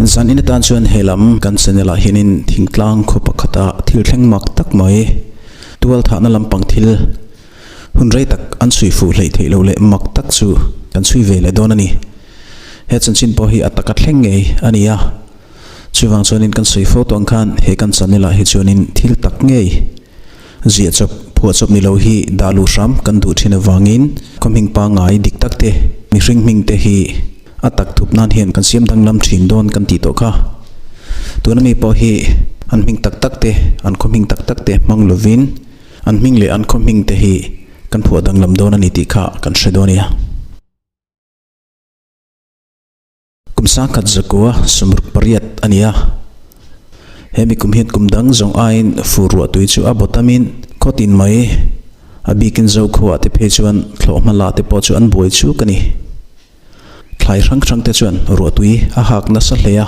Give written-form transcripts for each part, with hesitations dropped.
Zan in atan chuan he lam kan channel ah hianin thingtlang khaw pakhata thil thleng mak tak mai tual thahna lampang thil hun rei tak an chhui fuh hleih theih loh leh mak tak chu kan chhui ve leh dawn a ni. He chanchin pawh hi a taka thleng ngei a ni a, chuvang chuanin kan sawi fo tawh ang khan he kan channel ah hi chuanin thil tak ngei Ziah chawp, phuah chawp ni lo hi dah luh hram kan duh thin avangin khaw hming pangngai dik tak te, mihring hming te hi a tak thup nan hian kan siam danglam thin dawn kan tih tawh kha. Tuna mi pawh hi an hming tak tak te, an khaw hming tak tak te hmang lovin an hming leh an khaw hming te hi kan phuah danglam dawn a ni tih kha kan hre dawn nia. Kum sangkhat zakua sumruk pariat a ni a. He mi kum hian kum dang zawng aiin fur ruah tui chu a bawtamin khaw tin mai a bikin Zokhua te phei chuan thlawh hma la te pawh chu an buai chuk a ni. Thlai hrang hrang te chuan ruah tui a hak nasa hle a.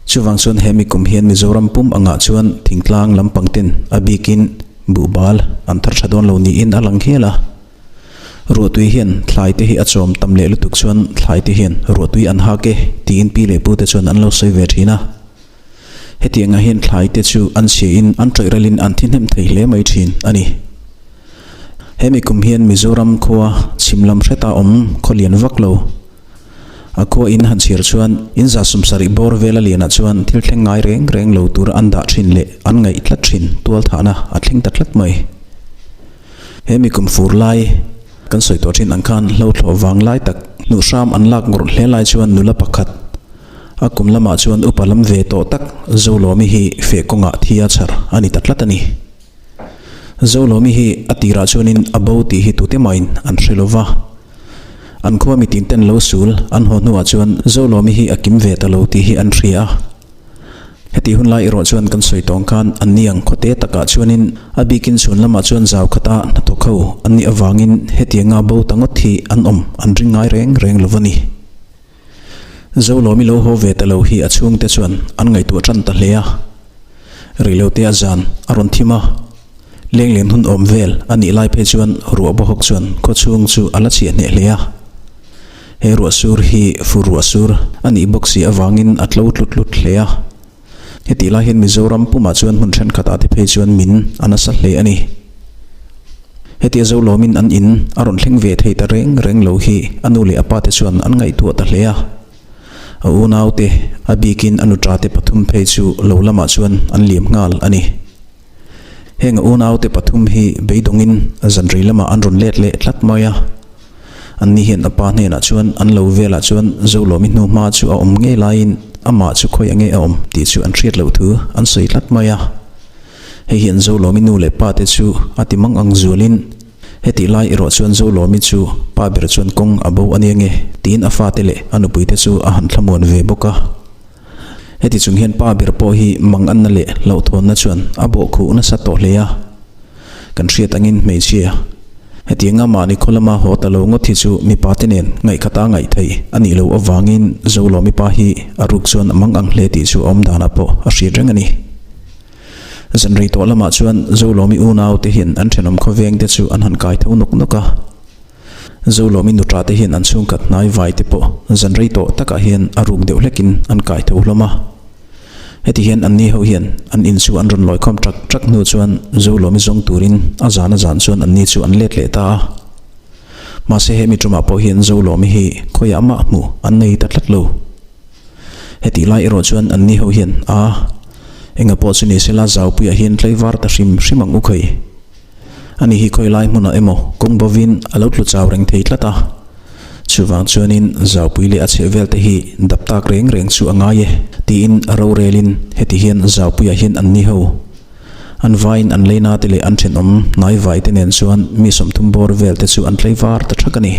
Chuvang chuan he mi kum hian Mizoram pum angah chuan thingtlang lampang ten a bikin buhbal an thar tha dawn lo niin a lang hial a. Ruahtui hian thlai te hi a chawm tam leh lutuk chuan thlai te hian ruahtui an hak e tiin pi leh pu te chuan an lo sawi ve thin a. Hetiang ah hian thlai te chu an chhia in an tawih ral in an thi hnem thei hle mai thin a ni. Hemi kum hian Mizoram khua chhim lam hreta awm khaw lian vak lo. A khua in han chhir chuan in za sum sarih bawr vela lianah chuan thil thleng ngai reng reng lo tur an dah thin leh an ngaih tlat thin tual thahna a thleng ta tlat mai. He mi kum fur lai kan sawi tawh thin ang khan hlo thlawh vang lai tak hnuh hram an lak ngawrh hle lai chuan nula pakhat a kum lamah chuan upa lam ve tawh tak Zolawmi hi feh kawngah thi a chhar a ni ta tlat a ni. Zolawmi hi a tirah chuanin a bo tih hi tute mahin an hre lo va. An khua mi tin ten lo sul an haw hnuah chuan Zolawmi hi a kim ve ta lo tih hi an hria a. Heti hun lai erawh chuan kan sawi tawng khan an ni ang khawte takah chuanin a bikin chhun lamah chuan zau khata hnathawk ho an nih avangin hetianga bo ta ngawt hi an awm an ring ngai reng reng lo a ni. Zolawmi lo haw ve ta lo hi a chhungte chuan an ngaihtuah tan ta hle a. Reilote a zan a rawn thim a, lenglen hun awm vel a nih lai phei chuan ruah bawhawk chuan khawchhung chu a la chhiah hneh hle a. He ruah sur hi fur ruah sur a nih bawk si avangin a tlo tlut tlut hle a. Hetih lai hian Mizoram pumah chuan hmun thenkhatah te phei chuan min a nasa hle a ni. Hetia Zolawmin an in a rawn thleng ve thei ta reng reng lo hi a nu leh a pa te chuan an ngaihtuah ta hle a. A unaute, a bikin a nuṭate pathum phei chu lo lamah chuan an liam nghal a ni. Heng a unaute pathum hi beidawngin zanrei lamah an rawn let leh tlat mai a. Anni hian a pa hnenah chuan an lo velah chuan Zolawmi hnu hma chu a awm ngei laiin amah chu khawiah nge a awm tih chu an hriat loh thu an sawi tlat mai a. Hei hian Zolawmi nu leh pa te chu a ti mang ang zualin hetih lai erawh chuan Zolawmi chu pa ber chuan kawng a bo a nia nge tiin a fate leh a nupuite chu a han thlamuan ve bawk a. Heti chung hian pa ber pawh hi mang anna leh hlauhthawnna chuan a bawh khuh nasa tawh hle a. Kan hriat angin hmeichhia, hetianga mahni khaw lama haw ta lo ngawt hi chu mipa te nen ngaihkhata ngaih theih a nih loh avangin Zolawmi pa hi a ruk chuan a mang ang hle tih chu a awm danah pawh a hriat reng a ni. Zanrei tawh lamah chuan Zolawmi unau te hian an thenawm khawveng te chu an han kai tho nawk nawk a. Zolawmi nuṭa te hian an chhungkhat hnai vai te pawh zan rei tawh takah hian a ruk deuh hlekin an kai tho hlawm a. Heti hian anni ho hian an in chu an rawn lawikhawm ṭak ṭak hnu chuan Zolawmi zawng turin a zan a zan chuan anni chu an let leh ta a. Mahse he mi ṭumah pawh hian Zolawmi hi khawiah mah hmuh an nei ta tlat lo. Hetih lai erawh chuan anni ho hian a enga pawh chu ni sela zaupuiah hian tlaivar ta hrim hrim ang u khawi. Ani hi khawi lai hmunah emaw kawng bovin a lo tlu chau reng thei tlat a. Chuvang chuanin Zaupui leh a chhehvel te hi dap tak reng reng chu a ngai e tiin a rorelin heti hian Zaupuiah hian anni ho an vaiin an leina te leh an thenawm hnaivai te nen chuan mi 30 bawr vel te chu an tlaivar ta thak a ni.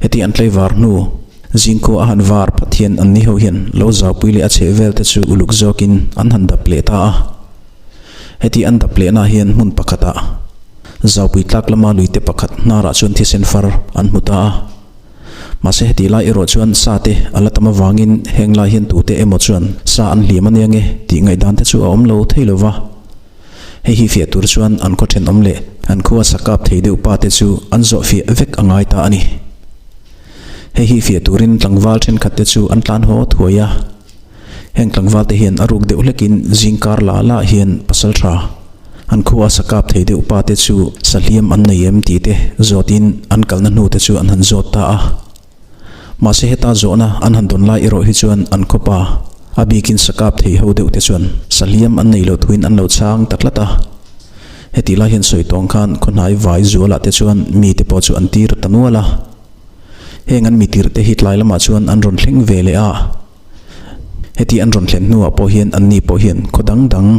Heti an tlaivar hnu zingkhua a han var phat hian anni ho hian lo Zaupui leh a chhehvel te chu uluk zawkin an han dap leh ta a. Heti an dap lehna hian hmun pakhatah Zaupui tlak lama luite pakhat hnarah chuan thisen far an hmu ta a. Mahse heti lai erawh chuan sa te a la tam avangin heng lai hian tute emaw chuan sa an hliam ania nge tih ngaihdan te chu a awm lo thei lo va. Hei hi fiah tur chuan an khaw thenawm leh an khua sa kap thei deuh pa te chu an zawh fiah vek a ngai ta a ni. Hei hi fiah turin tlangval thenkhatte chu an tlan haw thuai a. Heng tlangvalte hian a ruk deuh hlekin zingkar la la hian pasal tha an khua sa kap thei deuh pa te chu sa hliam an nei em tih te zawtin an kalna hnu te chu an han zawt ta a. Mahse heta zawhna an han dawn lai erawh hi chuan an khawpa a bikin sa kap thei ho deuh te chuan sa hliam an nei loh thuin an lo chhang ta tlat a. Hetih lai hian sawi tawng khan khawhnai vai zualah te chuan mite pawh chu an tir ta nual a. Heng an mi tirhte hi tlai lamah chuan an rawn thleng ve leh a. Heti an rawn thlen hnuah pawh hian anni pawh hian khaw dang dang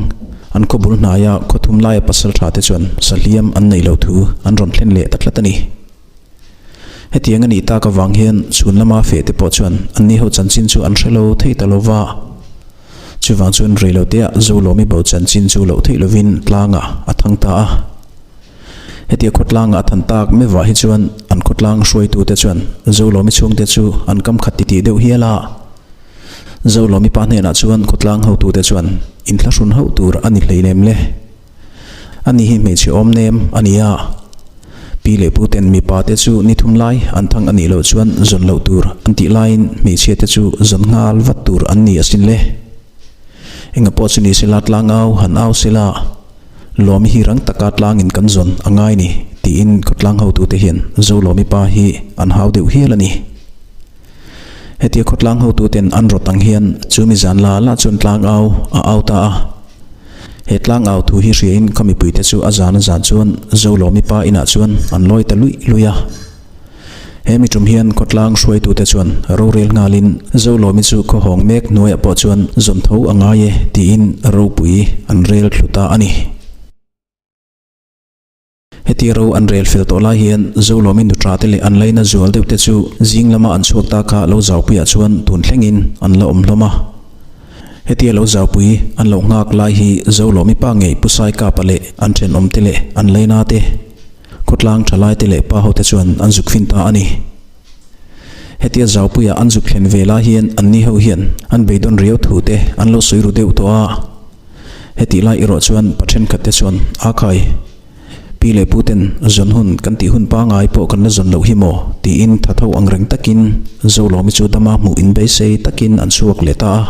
an khaw bul hnaia khaw thum laia pasal tha te chuan sahliam an neih loh thu an rawn thlen leh ta tlat a ni. Hetiang a nih tak avang hian chhun lama feh te pawh chuan anni ho chanchin chu an hre lo thei ta lo va. Chuvang chuan reiloteah Zolawmi bo chanchin chu loh theih lovin tlangah a thang ta a. Hetia khawtlanga a than tak mevah hi chuan an khawtlang hruaitute chuan Zolawmi chhungte chu an kam khat titih deuh hial a. Zolawmi pa hnenah chuan khawtlang hotute chuan inthlahrun hauh tur a ni hleinem le. Ani hi hmeichhe awm nem a ni a. Pi leh pu ten mipa te chu ni thum lai an thang a nih loh chuan zawn loh tur an tih laiin hmeichhia te chu zawn nghal vat tur an ni asin le. Enga pawh chu ni sela tlang au han au sela. Lawmi hi rang taka tlangin kan zawn a ngai ni tiin khawtlang hotute hian Zolawmi pa hi an hau deuh hial a ni. Hetia khawtlang hotuten an rawt ang hian chumi zan la la chuan tlang au a au ta a. He tlang au thu hi hriain khaw mipuite chu a zan a zan chuan Zolawmi pa inah chuan an lawi ta luih luih a. He mi tum hian khawtlang hruaitute chuan rorel nghalin Zolawmi chu khaw hawng mek hnuaiah pawh chuan zawn tho a ngai e tiin ropui an rel thlu ta a ni. Heti ro an rel fel tawh lai hian Zolawmi nutra te leh an laina zual deuh te chu zing lama an chhuak ta kha lo zaupuiah chuan tun thlengin an la awm hlawm a. Hetia lo zaupui an lo nghak lai hi Zolawmi pa ngei Pu Saikapa leh an thenawm te leh an laina te Khawtlang thalaite leh pa hote chuan an zuk fin ta a ni. Hetia Zaupuia an zuk thlen ve lai hian anni ho hian an beidawn riau thu te an lo sawi ru deuh tawh a. Hetih lai erawh chuan pa thenkhat te chuan, A khai, pi leh pu ten zawn hun kan tih hun pangai pawh kan la zawn loh hi maw? tiin thatho ang reng takin Zolawmi chu dama hmuh inbeisei takin an chhuak leh ta a.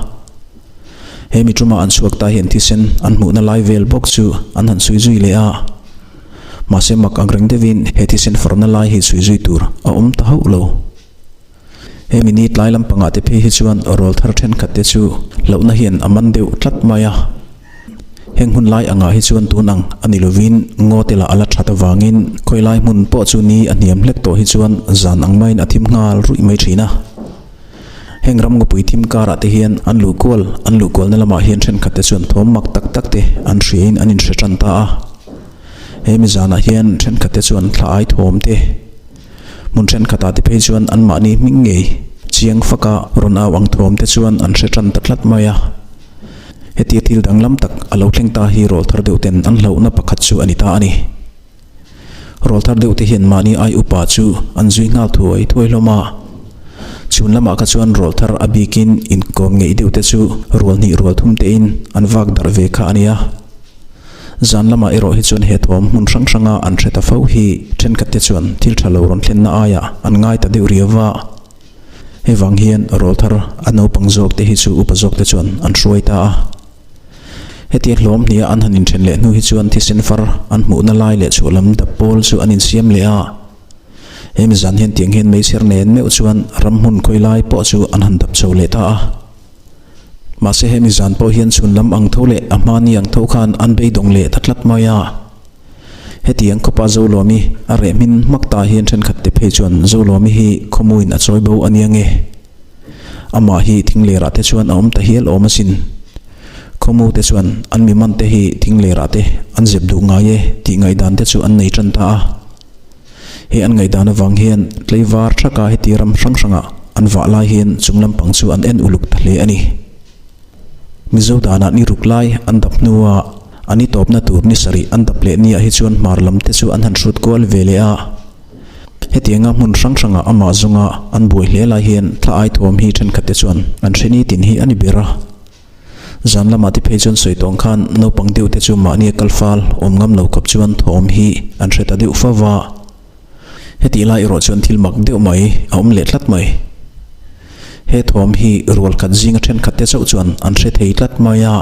He mi tuma an chhuak ta hian thisen an hmuhna lai vel bawk chu an han chhui zui leh a. Mahse mak ang reng deuhin he thisen farna lai hi chhui zui tur a awm ta hauh lo. He mi ni tlai lampangah te phei hi chuan rawl thar thenkhat te chu hlauhna hian a man deuh tlat mai a. Heng hun lai angah hi chuan tun ang a ni lovin ngaw te lah a la that avangin khawi lai hmun pawh chu ni a hniam hlek tawh hi chuan zan ang maiin a thim nghal ruih mai thin a. Heng ram ngawpui thim karah te hian an luh kual an luh kualna lamah hian thenkhat te chuan thawm mak tak tak te an hriain an inhre tan ta a. He mi zanah hian thenkhat te chuan thla ai thawm te, hmun thenkhatah te phei chuan anmahni hming ngei chiang faka rawn au ang thawm te chuan an hre tan ta tlat mai a. Hetia thil danglam tak a lo thleng ta hi rawl thar deuh ten an hlauhna pakhat chu a ni ta a ni. Rawl thar deuh te hian mahni ai upa chu an zui nghal thuai thuai hlawm a. Chhun lamah kha chuan rawl thar a bikin inkawm ngeih deuh te chu rual hnih rual thum tein an vak darh ve kha a nia. Zan lamah erawh hi chuan he thawm hmun hrang hranga an hre ta fo hi thenkhat te chuan thil tha lo rawn thlenna aiah an ngai ta deuh riau va. Hei vang hian rawl thar a naupang zawk te hi chu upa zawk te chuan an hruai ta a. Hetia hlawm hniha an han inthen leh hnu hi chuan thisen far an hmuhna lai leh chhuah lam dap pawl chu an insiam leh a. Hemi zan hian tiang hian meichher nen meuh chuan ram hmun khawi lai pawh chu an han dap chho leh ta a. Mahse hemi zan pawh hian chhun lam ang tho leh a hmani ang tho khan an beidawng leh ta tlat mai a. Hetiang khawpa Zolawmi a reh hmin hmak ta hian thenkhat te phei chuan Zolawmi hi khawmuin a chawi bo a nia nge? Amah hi thinglerah te chuan a awm ta hial awm asin. Khawmu te chuan an mi man te hi thinglerah te an zep duh ngai e tih ngaihdan te chu an nei tan ta a. He an ngaihdan avang hian tleivar thaka heti ram hrang hrangah an vah lai hian chung lampang chu an en uluk ta hle a ni. Mizo danah ni ruk lai an dap hnua a ni tawpna tur ni sarih an dap leh niah hi chuan hmar lam te chu an han hrut kual ve leh a. Hetianga hmun hrang hrangah amah zawnga an buai hle lai hian thla ai thuam hi thenkhat te chuan an hre nitin hi a ni ber a. Zan lamah te phei chuan sawi tawng khan naupang deuh te chu mahnia kal fal awm ngam lo khawp chuan thawm hi an hre ta deuh fo va. Hetih lai erawh chuan thil mak deuh mai a awm leh tlat mai. He thawm hi rual khat zinga thenkhat te chauh chuan an hre thei tlat mai a.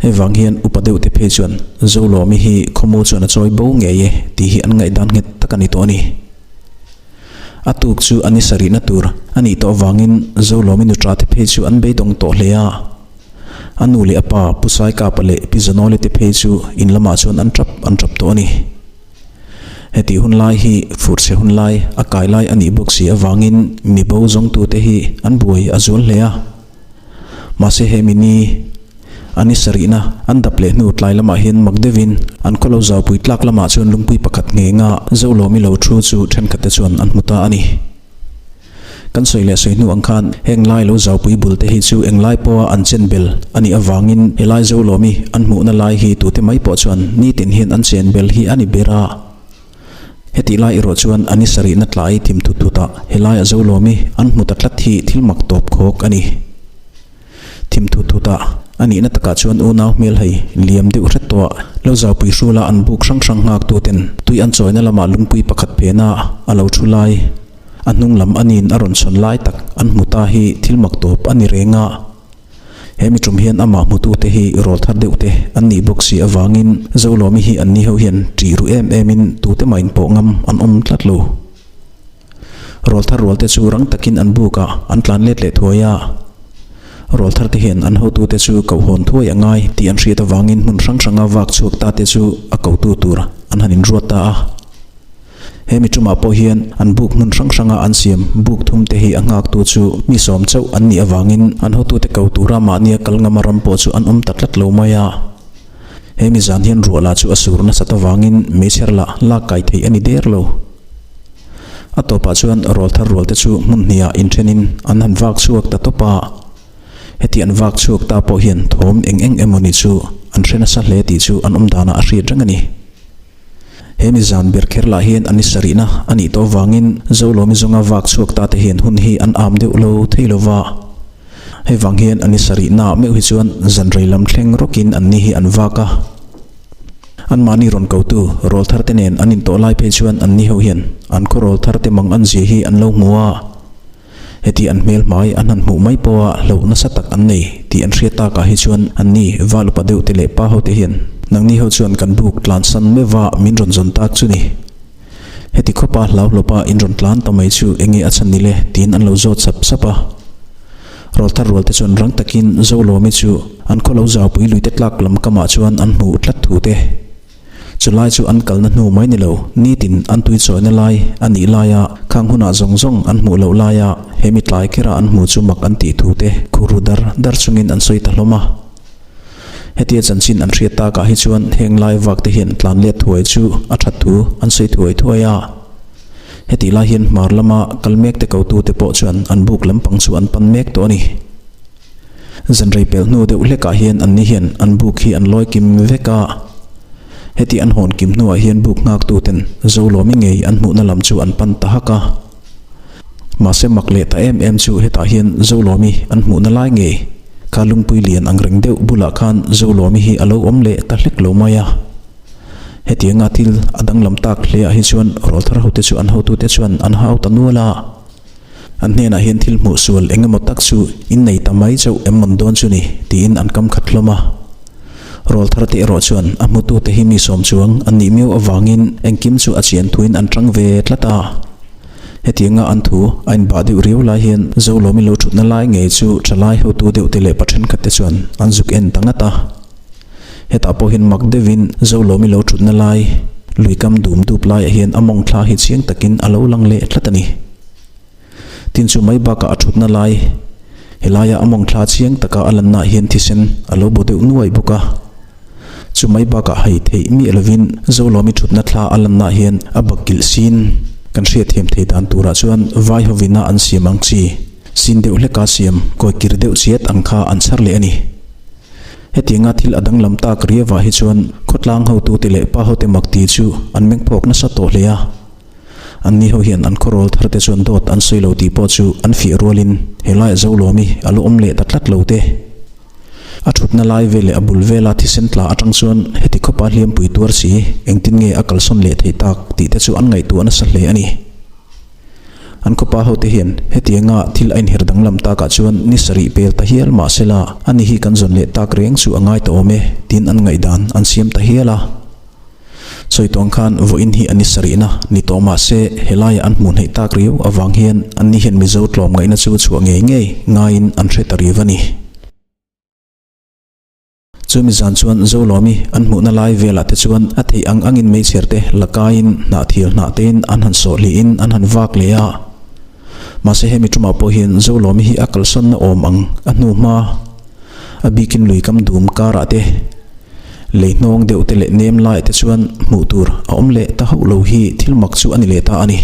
Hei vang hian upa deuh te phei chuan Zolawmi hi khawmu chuan a chawi bo ngei e tih hi an ngaihdan nghet tak a ni tawh a ni. A tuk chu a ni sarihna tur a nih tawh avangin Zolawmi nuṭa te phei chu an beidawng tawh hle a. A nu leh a pa Pu Saikapa leh Pi Zanawli te phei chu in lamah chuan an ṭap an ṭap tawh a ni. Hetih hun lai hi furchhe hun lai a kai lai a nih bawk si avangin mi bo zawngtute hi an buai a zual hle a. Mahse he mi ni a ni sarihna an dap leh hnu tlai lamah hian mak deuhin an khaw lo zaupui tlak lamah chuan lungpui pakhat nghenga Zolawmi lo thu chu thenkhatte chuan an hmu ta a ni. Kan sawi leh sawi hnu ang khan heng lai lo zaupui bul te hi chu englai pawha an chen bel a nih avangin helai Zolawmi an hmuhna lai hi tute mai pawh chuan nitin hian an chen bel hi a ni ber a. Hetih lai erawh chuan a ni sarihna tlai thim thut thutah helaiah Zolawmi an hmu ta tlat hi thil mak tawp khawk a ni. Thim thut thutah a nihna takah chuan unau hmel hei liam deuh hret tawh a lo zaupui hrula an buk hrang hrang nghak tuten tui an chawina lamah lungpui pakhat phena a lo thu lai a hnung lam anin a rawn chhawn lai tak an hmu ta hi thil mak tawp a ni reng a. He mi tum hian amah hmutute hi rawl thar deuh te an nih bawk si avangin Zolawmi hi an ni ho hian ṭih ru em em in tute mah inpawh ngam an awm tlat lo. Rawl thar rual te chu rang takin an buk a, an tlan let leh thuai a. Rawl thar te hian an hotute chu koh hawn thuai a ngai tih an hriat avangin hmun hrang hranga vak chhuak ta te chu a kotu tur an han inruat ta a. He mi tumah pawh hian an buk hmun hrang hranga an siam buk thum te hi a nghaktu chu mi sawm chauh an nih avangin an hotute ko tura mahnia kal ngama ram pawh chu an awm ta tlat lo mai a. He mi zan hian ruah lah chu a sur nasat avangin meichher lah lak kai theih a ni der lo. A tawpah chuan rawl thar rual te chu hmun hniah inthenin an han vak chhuak ta tawp a. Heti an vak chhuak ta pawh hian thawm eng eng emawni chu an hre nasa hle tih chu an awm danah a hriat reng a ni. He mi zan ber kher lah hian an ni sarihna a nih tawh avangin Zolawmi zawnga vak chhuak ta te hian hun hi an am deuh lo thei lo va. Hei vang hian an ni sarihna ah meuh hi chuan zan rei lam thleng rawkin an ni hi an vak a. Anmahni rawn kotu rawl thar te nen an intawh lai phei chuan an ni ho hian an khaw rawl thar te mang an zia hi an lo hmu a. Heti an hmel hmai an han hmuh mai pawha hlauh nasa tak an nei tih an hriat takah hi chuan anni val upa deuh te leh pa ho te hian nangni ho chuan kan buk tlansan meuh a min rawn zawn tak chu ni. Heti khawpa hlau hlawpa in rawn tlan ta mai chu enge a chhan ni le tiin an lo zawt sap sap a. Rawlthar rual te chuan rang takin Zolawmi chu an khaw lo zaupui luite tlak lam kamah chuan an hmuh tlat thu te. Chulai chu an kalna hnu mai ni lo, nitin an tui chawina lai a nih laia khang hunah zawng zawng an hmuh loh laia he mi tlai khera an hmu chu mak an tih thu te khu ru dar dar chungin an sawi ta hlawm a. Hetia chanchin an hriat takah hi chuan heng lai vak te hian tlan let thuai chu a that thu an sawi thuai thuai a. Hetih lai hian hmar lama kal mek te kotu te pawh chuan an buk lampang chu an pan mek tawh a ni. Zanrei pelh hnu deuh hlekah hian anni hian an buk hi an lawi kim vek a. Heti an hawn kim hnuah hian buk nghaktuten Zolawmi ngei an hmuhna lam chu an pan ta hak a. Mahse mak leh ta em em chu hetah hian Zolawmi an hmuhna lai ngei kha lungpui lian ang reng deuh bulah khan Zolawmi hi a lo awm leh ta hlek lo mai a. Hetianga thil a danglam tak hleah hi chuan rawlthar hote chu an hotute chuan an hau ta nual a. An hnenah hian thil hmuh sual eng emaw tak chu in nei ta mai chauh em mawn dawn chu ni tiin an kam khat hlawm a. Rawl thar te erawh chuan a hmutute hi mi sawm chuang an nih miau avangin engkim chu a chian thuin an tang ve tlat a. Hetianga an thu a inbah deuh riau lai hian Zolawmi lo thutna lai ngei chu thalai hotu deuh te leh pa thenkhat te chuan an zuk en ta ngat a. Hetah pawh hian mak deuhin Zolawmi lo thutna lai luikam dum dup laiah hian a mawng thla hi chiang takin a lo lang leh tlat a ni. Tin chu mai bakah a thutna lai helaia a mawng thla chiang taka a lannaah hian thisen a lo baw deuh nuai bawk a. Chu mai bakah hei theih miah lovin Zolawmi thutna thla a lannaah hian a bakkilh sin kan hriatthiam thei dan turah chuan vai hovina an siam ang chi sin deuh hleka siam kawikir deuh chiat ang kha an chhar leh a ni. Hetianga thil a danglam tak riavah hi chuan khawtlang hotute leh pa hote mak ti chu an mengphawk nasa tawh hle a. Anni ho hian an khawrawl thar te chuan dawt an sawi lo tih pawh chu an fiah rualin helaiah Zolawmi a lo awm leh ta tlat lo te. A thutna lai vel leh a bul vela thisen tla atang chuan heti khawpa hliampui tuar si engtin nge a kalsawn leh thei tak tih te chu an ngaihtuah nasa hle a ni. An khawpa hote hian hetianga thil a inher danglam takah chuan ni sarih pel ta hial mah sela, ani hi kan zawn leh tak reng chu a ngai ta awm e, tiin an ngaihdan an siam ta hial a. Sawi tawng khan vawiin hi a ni sarihna ni tawh mah se, helaiah an hmuh hnaih tak riau avang hian anni hian Mizo tlawm ngaihna chu chhuah ngei ngei ngaiin an hre ta riau a ni. Chumi zan chuan Zolawmi an hmuhna lai velah te chuan a theih ang angin meichher te la kaiin hnah thil hnah tein an han sawh hlihin an han vak leh a. Mahse hemi tumah pawh hian Zolawmi hi a kalsawnna awm ang a hnu hma a bikin lui kam dum karah te, lei hnawng deuh te leh nem laiah te chuan hmuh tur a awm leh ta hauh lo hi thil mak chu a ni leh ta a ni.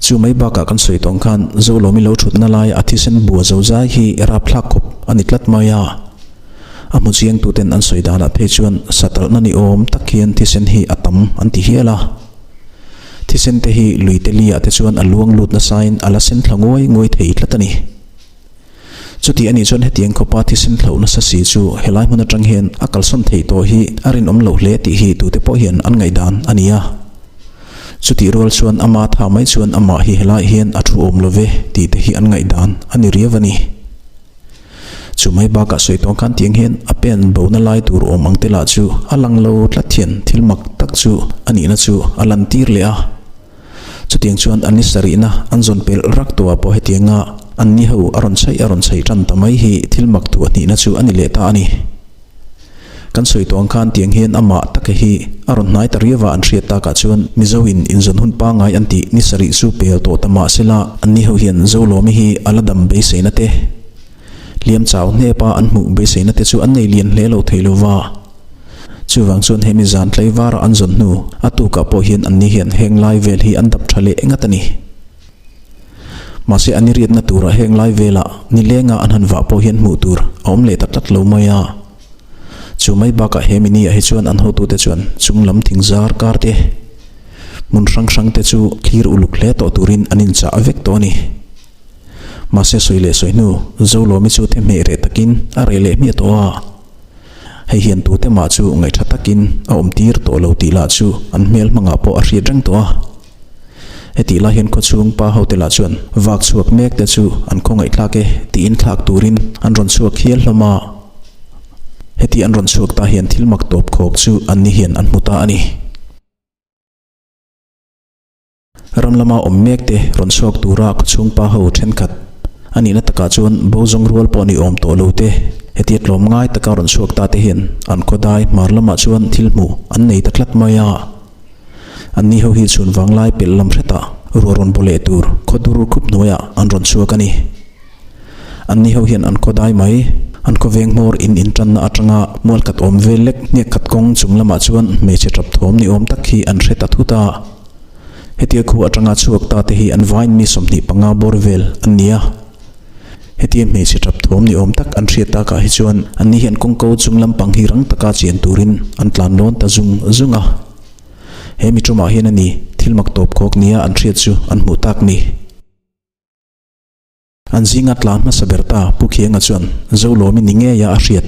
Chu mai bakah kan sawi tawng khan Zolawmi lo thutna lai a thisen bua zo zai hi rapthlak khawp a ni tlat mai a. A hmu chiang tuten an sawi danah phei chuan satalhna ni awm tak hian thisen hi a tam an ti hial a. Thisen te hi lui te liah te chuan a luang lut nasain a la sen thla nguai nguai thei tlat a ni. Chuti a nih chuan hetiang khawpa thisen hloh nasa si chu helai hmun atang hian a kalsawn theih tawh hi a rinawm loh hle tih hi tute pawh hian an ngaihdan a ni a. Chutih rual chuan ama tha mai chuan amah hi helaiah hian a thu awm lo ve tih te hi an ngaihdan a ni riau a ni. Chu mai bakah sawi tawng khan tiang hian a pen bona lai tur awm ang te lah chu a lang lo tlat hian thil mak tak chu a nihna chu a lantir leh a. Chutiang chuan an ni sarihna an zawn pelh rak tawhah pawh hetianga an ni ho a rawn chhaih a rawn chhaih tan ta mai hi thil mak thuah hnihna chu a ni leh ta a ni. Kan sawi tawh ang khan tiang hian amah taka hi a rawn hnai ta riau a an hriat takah chuan Mizo in inzawn hun pangngai an tih ni sarih chu pel tawh ta mah sela an ni ho hian Zolawmi hi a la dam beiseina te hliam chau hnepa an hmuh beiseina te chu an nei lian hle lo thei lova. Chuvang chuan hemi zan tleivara an zawn hnu a tukah pawh hian anni hian heng lai vel hi an dap tha leh ngat a ni. Mahse an iriatna turah heng lai velah nilenga an han vah pawh hian hmuh tur a awm leh ta tlat lo mai a. Chu mai bakah hemi ni ah hi chuan an hotute chuan chung lam thing zar kar te, hmun hrang hrang te chu thlir uluk hle tawh turin an inchah vek tawh a ni. Mahse sawi leh sawi hnu Zolawmi chu thehmeh reh takin a reh leh hmiah tawh a. Hei hian tute mah chu ngaihṭha takin a awm tir tawh lo tih lah chu an hmel hmangah pawh a hriat reng tawh a. Hetih lai hian khawchhung pa hote lah chuan vak chhuak mek te chu an khawngaihthlak e tiin thlak turin an rawn chhuak hial hlawm a. Heti an rawn chhuak ta hian thil mak tawp khawk chu anni hian an hmu ta a ni. Ram lama awm mek te rawn chhuak tura khawchhung pa ho thenkhat a nihna takah chuan bo zawng rual pawh ni awm tawh lo te, hetia tlawm ngai taka rawn chhuak ta te hian an khawdai hmar lamah chuan thil hmuh an nei ta tlat mai a. Anni ho hi chhun vanglai pelh lam hretah ruah rawn baw leh tur khawdur khup hnuaiah an rawn chhuak a ni. Anni ho hian an khawdai mai. An khawveng hmawr in intanna atanga mual khat awm vel lek hniak khat kawng chung lamah chuan hmeichhe tap thawm ni awm tak hi an hre ta thut a. Hetia khu atanga chhuak ta te hi an vain mi 25 bawr vel an ni a. Hetia hmeichhe tap thawm ni awm tak an hriat takah hi chuan anni hian kawngko chung lampang hi rang taka chian turin an tlan lawn ta zung zung a. He mi tumah hian a ni thil mak tawp khawk nia an hriat chu an hmuh tak ni. An zinga tlan hmasa ber ta Pu Khianga chuan Zolawmi ni ngeia a hriat.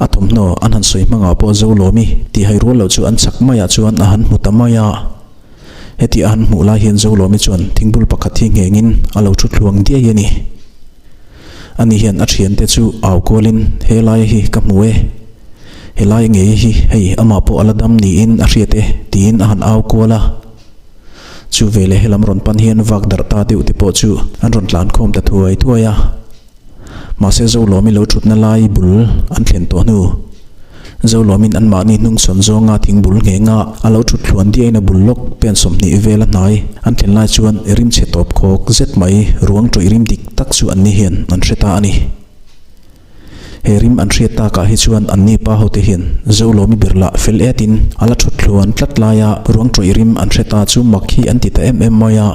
A thawmhnaw an han sawi hmangah pawh Zolawmi tih hai rual loh chu an chak maiah chuan a han hmu ta mai a. Heti a han hmuh lai hian Zolawmi chuan thingbul pakhat hi nghengin a lo thu thluang diai a ni. Ani hian a thiante chu au kualin he laia hi ka hmu e, he laia ngei hi hei amah pawh a la dam niin a hriat e tiin a han au kual a. Chu veleh helam rawn pan hian vak darh ta deuh te pawh chu an rawn tlan khawm ta thuai thuai a. Mahse Zolawmi lo thutna lai bul an thlen tawh hnu. Zolawmin anmahni hnung sawn zawnga thing bul nghenga a lo thut thluan diain a bul lawk pen 20 vel a hnai an thlen lai chuan rimchhe tawp khawk zet mai ruang tawih rim dik tak chu anni hian an hre ta a ni. He rim an hriat takah hi chuan anni pa hote hian Zolawmi ber lah fel etin a la thut thluan tlat laia ruang tawih rim an hre ta chu mak hi an ti ta em em mai a.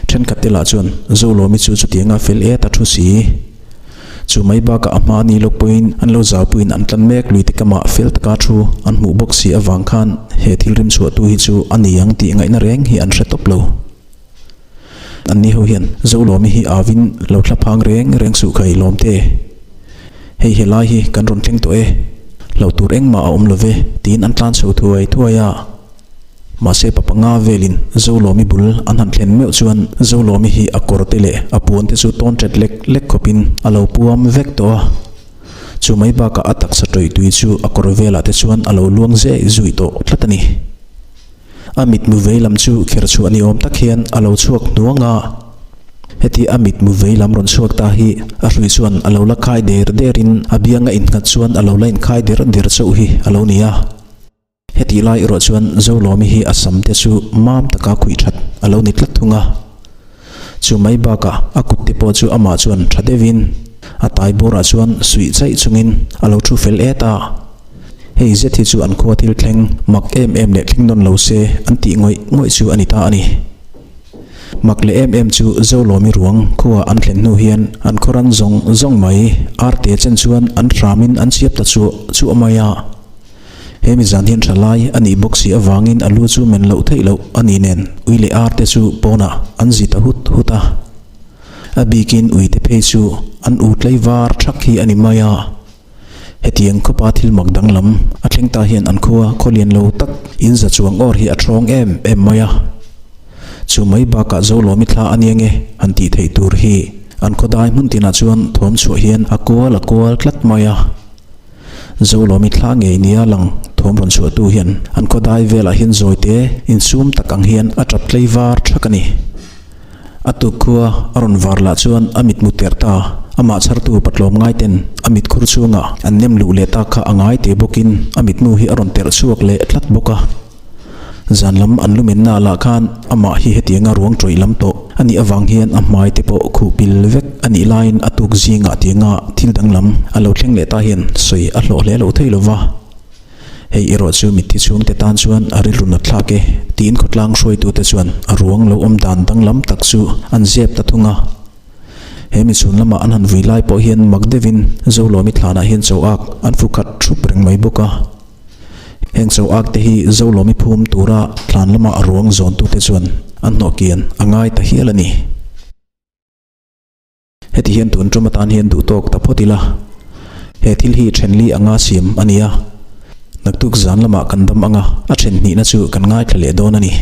Thenkhat te lah chuan Zolawmi chu chutianga fel et a thu si. Chu mai bakah a hma ni lawk pawhin an lo zaupuiin an tlan mek lui te kamah fel taka thu an hmuh bawk si avang khan he thil rim chhuahtu hi chu a ni ang tih ngaihna reng hi an hre tawp lo. Anni ho hian Zolawmi hi avin lo thla phang reng reng suh khai lawm te. Hei helai hi kan rawn thleng tawh e, hlauh tur engmah a awm lo ve tiin an tlan chho thuai thuai a. Mahse pa panga velin Zolawmi bul an han thlen meuh chuan Zolawmi hi a kawr te leh a puan te chu tawn ṭet lek lek khawpin a lo puam vek tawh a. Chu mai bakah a taksa ṭawih tui chu a kawr velah te chuan a lo luang zeh zuih tawh tlat a ni. A mitmu vei lam chu kher chhuah ni awm tak hian a lo chhuak hnuang a. Heti a mitmu vei lam rawn chhuak ta hi a hrui chuan a lo la khai der derin a bianga innghat chuan a lo la inkhai der der chauh hi a lo ni a. Hetih lai erawh chuan Zolawmi hi a sam te chu mam taka khuih that a lo ni tlat thung a. Chu mai bakah a kut te pawh chu amah chuan tha deuhin a tai bawrah chuan suih chaih chungin a lo thu fel et a. Hei zet hi chu an khua thil thleng mak em em leh thleng nawn lo se an tih ngawih ngawih chu a ni ta a ni. Mak leh em em chu Zolawmi ruang khua an thlen hnu hian an khawran zawng zawng mai arte chen chuan an hramin an chhiap ta chuah chuah mai a. He mi zan hian tha lai a nih bawk si avangin a lu chu men loh theih loh a nih nen ui leh ar te chu pawnah an zi ta hut hut a. A bikin ui te phei chu an u tlei var thak hi a ni mai a. Hetiang khawpa thil mak danglam a thleng ta hian an khua khaw lian lo tak in za chuang awr hi a thawng em em mai a. Chu mai bakah Zolawmi thla a nia nge han tih theih tur hi an khawdai hmun tinah chuan thawm chhuah hian a kual a kual tlat mai a. Zolawmi thla ngei nia lang thawm rawn chhuahtu hian an khawdai velah hian zawite insum tak ang hian a tap tlei var thak a ni. A tuk khua a rawn var lah chuan a mitmu terh ta, amah chhartu patlawm ngaiten a mitkhur chhungah an nem luh leh tak kha a ngai te bawkin a mitmu hi a rawn terh chhuak leh tlat bawk a. Zan lam an lumenna lah khan amah hi hetianga ruang tawih lam tawh a nih avang hian a hmai te pawh khuh pil vek a nih laiin a tuk zingah tianga thil danglam a lo thleng leh ta hian sawi a hlawh hle lo thei lo va. Hei erawh chu mitthi chhungte tan chuan a rilru nat thlak e tiin khawtlang hruaitute chuan a ruang lo awm dan danglam tak chu an zep ta thung a. He mi chhun lamah an han vui lai pawh hian mak deuhin Zolawmi thlanah hian chaw ak an fu khat thup reng mai bawk a. Heng chaw ak te hi Zolawmi phum tura thlan lama a ruang zawntute chuan an hnawh kian a ngai ta hial a ni. Heti hian tun tum atan hian duh tawk ta phawt ila, he thil hi thenli anga siam a ni a, naktuk zan lamah kan dam anga a then hnihna chu kan ngaithla leh dawn a ni.